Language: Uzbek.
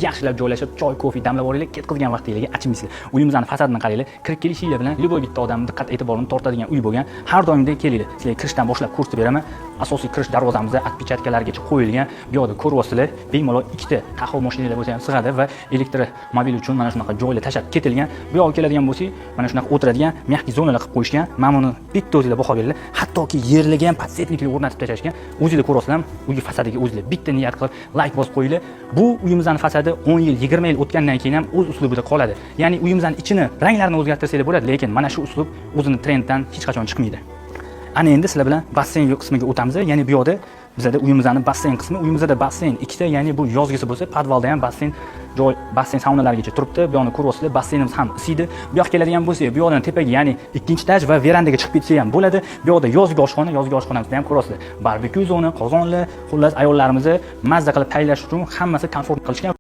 Yaxshilab joylashib, choy, kofe damlab olinglar, ketkazgan vaqtinglarga achinmaysizlar. Uyimizni fasadini qaranglar. Kirib kelishinglar bilan любой bitta odamni diqqat e'tiborini tortadigan uy bo'lgan. Har doimdek kelinglar. Sizlarga kirishdan boshlab ko'rsatib beraman. Asosiy kirish darvozamizda отпечатка largacha qo'yilgan. Bu yoqda ko'ryapsizlar, bemalol ikkita Tahoe mashinalar bo'lsa ham sig'adi va elektromobil uchun mana shunaqa joylar tashlab ketilgan. Bu yoqqa keladigan bo'lsak, mana shunaqa o'tiradigan мягкий zonalar qilib qo'yishgan. Mana buni bitta o'zinglar baho beringlar. Hattoki yerlarga ham подсвечник lar o'rnatib tashlashgan. O'zinglar ko'ryapsizlar, uyni fasadiga o'zinglar bitta niyat qilib layk bosib qo'yinglar. Bu uyimizning fasadi 10 yil, 20 yil o'tgandan keyin ham o'z uslubida qoladi. Ya'ni uyimizning ichini ranglarini o'zgartirsanglar bo'ladi, lekin mana shu uslub o'zini trenddan hech qachon chiqmaydi. Ana endi sizlar bilan basseyn qismiga o'tamiz. Ya'ni bu yoqda bizada uyimizni basseyn qismi, uyimizda basseyn ikkita, ya'ni bu yozgisi bo'lsa, podvalda ham basseyn joy, basseyn saunalargacha turibdi. Bu yoqni ko'ryapsizlar, basseynimiz ham isiydi. Bu yoqqa keladigan bo'lsak, bu yoqdan tepaga, ya'ni ikkinchi etaj va verandaga chiqib ketsak ham bo'ladi. Bu yoqda yozgi oshxona, yozgi oshxonamizda ham ko'ryapsizlar. Barbekyu zona, qozonlar, xullas ayollarimizni mazza qilib tayyorlash uchun hammasi komfort qilishgan.